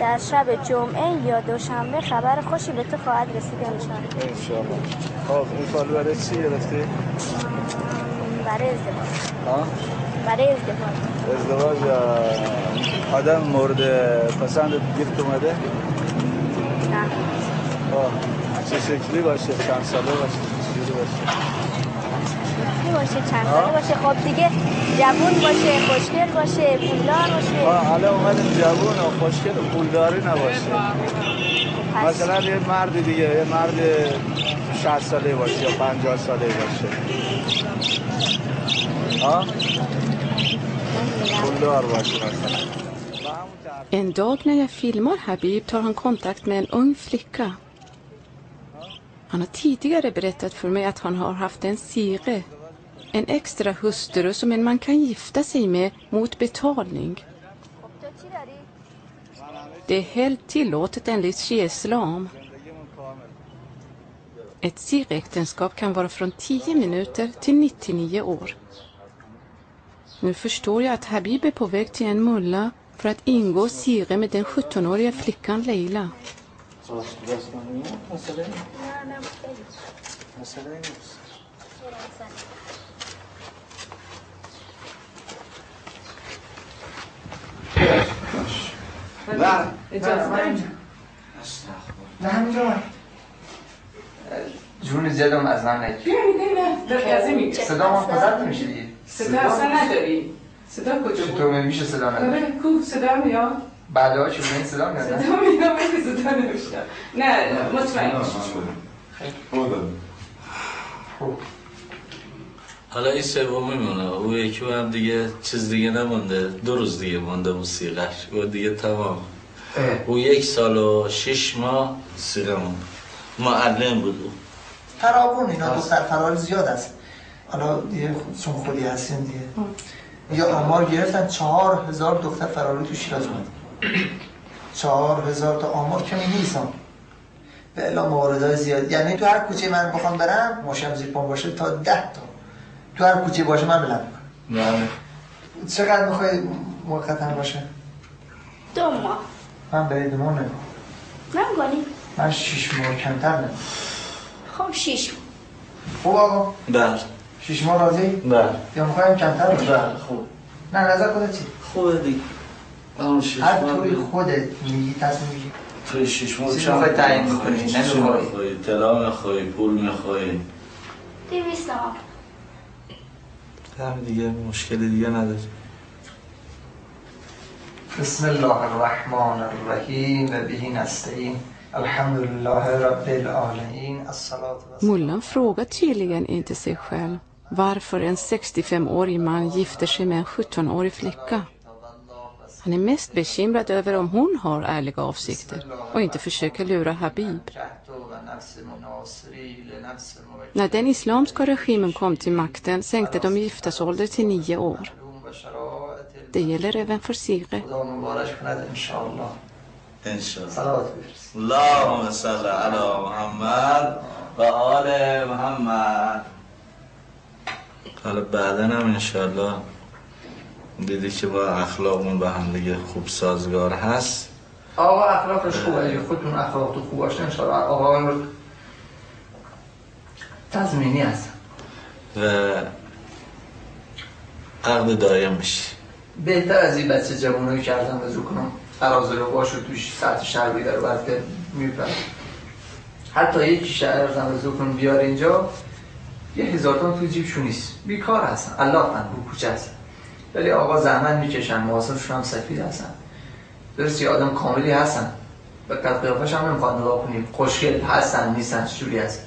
در شب جمعه یا دوشنبه خبر خوشی به تو خواهد رسید انشاءالله. انشاءالله. خب این فالو برای چی گرفتی؟ برای ازدواج. ها؟ برای ازدواج. ازدواج آدم مورد پسند گیرت اومده؟ نه. خب چه شکلی باشه؟ چند ساله باشه؟ چجوری باشه؟ شکلی باشه، چند ساله باشه، خب دیگه جوون باشه، خوشگل باشه، پولدار باشه. حالا اومدیم جوون و خوشگل و پولداری نباشه. مثلا یه مرد دیگه، یه مرد 60 ساله باشه یا 50 ساله باشه. ها؟ پولدار باشه مثلا. En dag när jag filmar Habib tar han kontakt med en ung flicka. Han har tidigare berättat för mig att han har haft en sire, en extra hustru som en man kan gifta sig med mot betalning. Det är helt tillåtet enligt shia-islam. Ett sireäktenskap kan vara från 10 minuter till 99 år. Nu förstår jag att Habib är på väg till en mulla för att ingå sire med den 17-åriga flickan Leila. نه اجازه نه نه همینجا جون زیادم از من نگیر. نه نه صدا ما خودت نمیشه دیگه. صدا اصلا نداری. صدا کجا بود؟ چطور میشه صدا نداری؟ کو صدا میاد؟ بعدا چون این صدا میاد. صدا میاد ولی صدا نمیشه. نه مطمئن خوب. حالا این سومی میمونه، او یکی هم دیگه چیز دیگه نمونده، 2 روز دیگه مونده اون سیغش، او دیگه تمام. او 1 سال و 6 ماه سیغه مونده. معلم بود او. فراوون اینا دختر فرار زیاد است. حالا دیگه چون خودی هستیم دیگه. یا آمار گرفتن 4000 دختر فراری تو شیراز اومد. 4000 تا آمار کمی نیستم. به اعلام مواردهای زیاد، یعنی تو هر کوچه من بخوام برم ماشینم زیر پام باشه تا 10 تا. تو هر کوچه باشه من بلند میکنم. بله. چقدر میخوای موقتا باشه؟ 2 ماه. من برای 2 ماه نمی‌کنم. نمی‌کنی؟ من 6 ماه کمتر نمی‌کنم. خب 6 ماه. خوب آقا؟ بله. 6 ماه راضی؟ بله. یا می‌خوایم کمتر باشه؟ بله خوب. نه نظر خودت چی؟ خوبه دیگه. همون 6 ماه. هر طوری خودت میگی تصمیم میگیری. توی 6 ماه چی می‌خوای تعیین می‌کنی؟ نمی‌خوای طلا می‌خوای، پول می‌خوای. 200 تومن. همین دیگه، مشکل دیگه نداره. بسم الله الرحمن الرحیم و به نستعین الحمد لله رب العالمین الصلاة والسلام. Mullan frågar tydligen inte sig själv varför en 65-årig man gifter sig med en 17-årig flicka. Han är mest bekymrad över om hon har ärliga avsikter och inte försöker lura Habib. När den islamska regimen kom till makten sänkte de giftasålder till 9 år. Det gäller även för Sire. اللهم صل علی محمد و آل محمد. حالا بعدا هم انشالله دیدی که با اخلاقمون با هم دیگه خوب سازگار هست. آقا اخلاقش خوبه، اگه خودتون اخلاقتون خوب باشه انشالله آقا تضمینی هست و عقد دایم میشه. بهتر از این بچه جوانایی که ارزم رزو کنم قرازه رو باشه توش ساعت شربی داره بعد که میپره. حتی یکی شهر ارزم رزو کنم بیار اینجا یه 1000 تومان تو جیبشون نیست، بیکار هستن، علاقن رو کوچه هستن، ولی آقا زحمت میکشن، محاسبشون هم سفید هستن، درست یه آدم کاملی هستن، به قد قیافش هم نمیخواد نگاه کنیم خوشگل هستن نیستن چجوری هستن،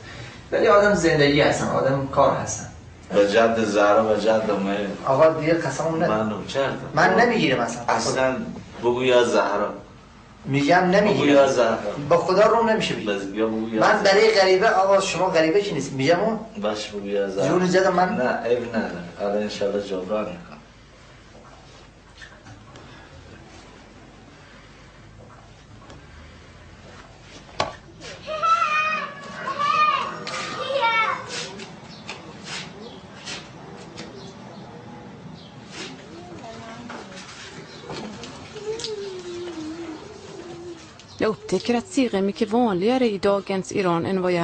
ولی آدم زندگی هستن، آدم کار هستن. به جد زهرا و جد مه آقا دیگه قسمم نده. من نوکرتم. من نمیگیرم اصلا. اصلا بگو یا زهرا. میگم نمیگیرم. بگو یا زهرا. با خدا روم نمیشه بگی. من برای غریبه آقا شما غریبه کی نیست میگم اون. باش بگو یا زهرا. جون جد من نه عیب نداره. حالا ان شاء الله جبران میکنم. Jag upptäcker att sighe är mycket vanligare i dagens Iran än vad jag